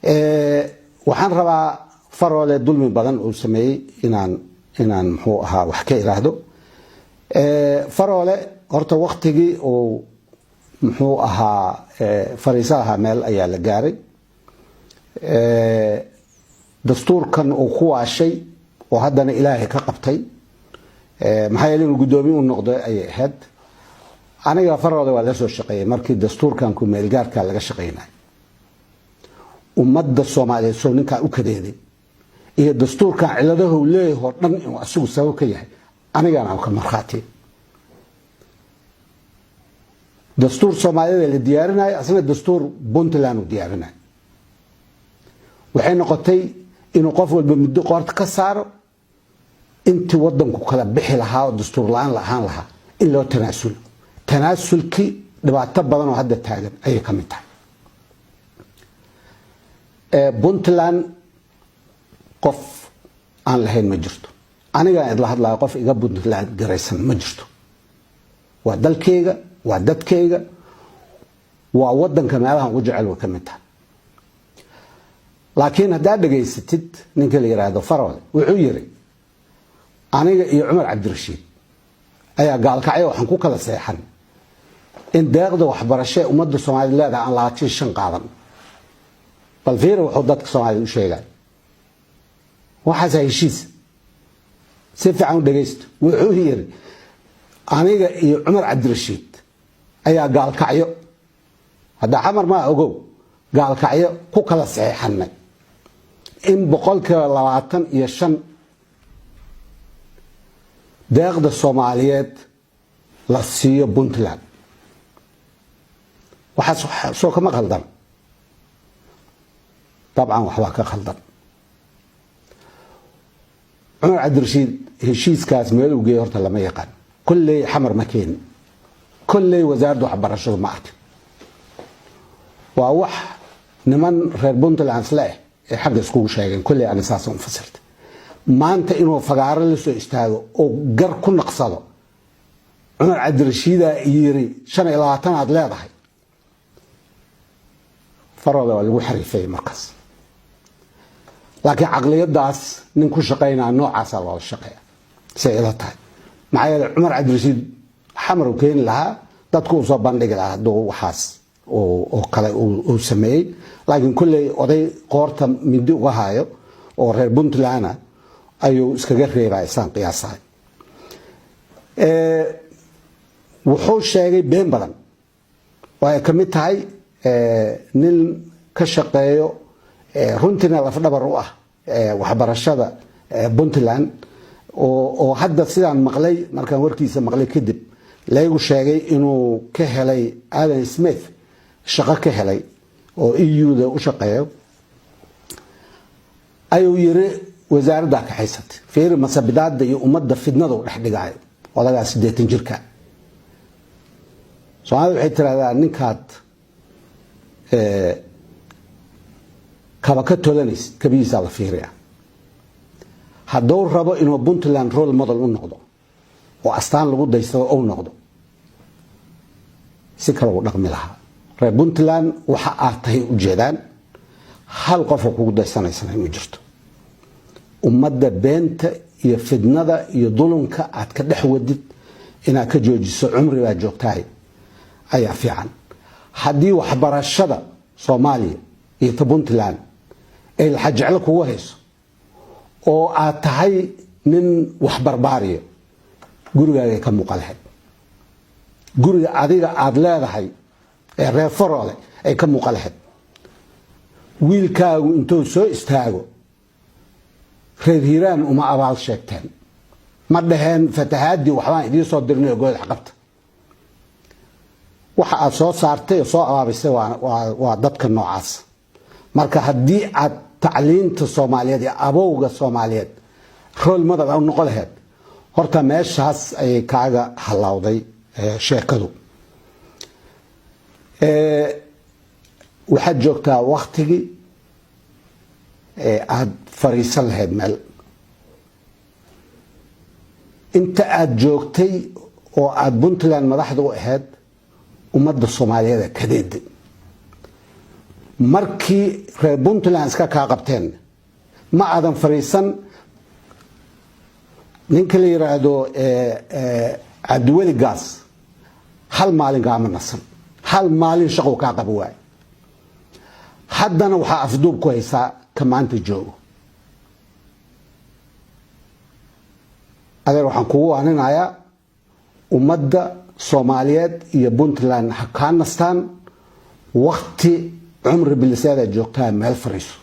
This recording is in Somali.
Waxaan rabaa Faroole dulmi badan uu sameeyey inaan muxuu ahaa wax ka iraahdo. Faroole horta waktigii uu muxuu ahaa fariiso lahaa meel ayaa la gaaray. Dastuurkan uu ku waashay oo haddana Ilaahay ka qabtay, maxaa yeele inuu guddoomiye u noqdo ayay ahayd. Aniga Faroole waa la soo shaqeeyey markii dastuurkan ku-meelgaarka laga shaqeynay. Ummadda Soomaaliyeed soo ninkaa u kadeeday iyo dastuurkan ciladahu leeyahoo dhan inuu asigu sabab ka yahay, anigana ka markhaati. Dastuur Soomaaliyada la diyaarinayo, asna dastuur Puntland uu diyaarinayo. Waxay noqotay inuu qof walba muddo qoorta ka saaro intii wadanku kala bixi lahaa oo dastuur la-aan la ahaan lahaa in loo tanaasulo. Tanaasulkii dhibaato badan oo hadda taagan ayay ka mid tahay. Puntland qof aan lahayn ma jirto. Anigaan idla hadlayo, qof iga Puntland garaysan ma jirto. Waa dalkeyga, waa dadkeyga, waa wadanka meelahan ugu jecel way ka mid tahay. Laakiin haddaad dhegaysatid ninka la yidhaahdo Faroole, wuxuu yiri aniga iyo Cumar Cabdirashiid ayaa Gaalkacyo waxaan ku kala seexan in deeqda waxbarasho ee ummadda Soomaaliyed leedahay aan 25 qaadan. Bal fiiri wuxuu dadka Soomaaliyed u sheegay. Waxaasaa heshiis? Si fiican u dhegaysto. Wuxuu yiri aniga iyo Cumar Cabdirashiid ayaa Gaalkacyo, hadda Xamar maa ogow, Gaalkacyo ku kala saxeexanay in 25% deeqda Soomaaliyeed la siiyo Puntland. Waxaas soo kama khaldan? Dabcan waxbaa ka khaldan. Cumar Cabdirashiid heshiiskaas meel uu geeyey horta lama yaqaan. Kolley Xamar ma keenin, kolley wasaaradda waxbarashadu ma arkin. Waa wax niman reer Puntland isle ah ee xagga iskugu sheegeen. Kolley ani saasa u fasirtay. Maanta inuu fagaaro la soo istaago oo gar ku naqsado Cumar Cabdirashiidaa yiri 25 aad leedahay, Farooda waa lagu xariifayay markaas. Laakiin caqliyadaas nin ku shaqaynaa noocaasa loola shaqeeya say ila tahay. Maxaa yeele Cumar Cabdirashiid Xamar uu keeni lahaa, dadku uu soo bandhigi lahaa hadduu waxaas oo kale uu sameeyey. Laakiin kolley oday qoorta mindi uga hayo oo reer Puntland ayuu iskaga reebaya saan qiyaasahay. Wuxuu sheegay been badan oo ay ka mid tahay nin ka shaqeeyo, runtiina lafdhabar u ah waxbarashada Puntland, oo hadda sidaan maqlay, markaan warkiisa maqlay kadib laygu sheegay inuu ka helay Adam Smith, shaqo ka helay oo EU-da u shaqeeyo, ayuu yiri wasaaraddaa kaxaysatay. Fiiri masabidaada iyo ummadda fidnada u dhex dhigaayo odagaa 80 jirka. Soomaalida waxay tiraahdaa ninkaad kaba ka tolanaysid kabihiisaa la fiiriya. Hadduu rabo inuu Puntland role model u noqdo oo astaan lagu daysado ou noqdo, si kale uu dhaqmi lahaa. Reer Puntland waxa aad tahay ujeedaan, hal qofoo kugu daysanaysana ma jirto. Ummadda beenta iyo fidnada iyo dulunka aad ka dhex wadid inaad ka joojiso, cumri baa joogtahay, ayaa fiican. Haddii waxbarashada Soomaaliya iyo ta Puntland ay laxajeclo kugu hayso oo aad tahay nin waxbarbaariyo, gurigaagay ka muuqa lahayd. Guriga adiga aada leedahay ee reer Faroole ay ka muuqa lahayd. Wiilkaagu intuu soo istaago reer Hiiraan uma abaal sheegteen, ma dhaheen fatahaadii waxbaan idiin soo dirnay oo goodax qabta. Waxa aad soo saartay oo soo abaabisay waa dadka noocaas. Marka haddii aad tacliinta Soomaaliyeed iyo abowga Soomaaliyeed role model u noqon lahayd, horta meeshaas ayay kaaga halawday sheekadu. Waxaad joogtaa waktigii aad fariisan lahayd meel. Inta aad joogtay oo aad Puntland madaxda u ahayd, ummadda Soomaaliyeed kadeeday. Markii reer Puntland iska kaa qabteen, ma aadan fariisan. Ninka la yiraahdo Cabdiweli Gaas hal maalin kaama nasan, hal maalin shaqo kaa qaba waay. Haddana waxaa afduub ku haysaa ka maanta joogo. Adeer, waxaan kugu waaninayaa, ummadda Soomaaliyeed iyo Puntland ha kaa nastaan. Wakti cumri biliseeda joogtaa, meel fariiso.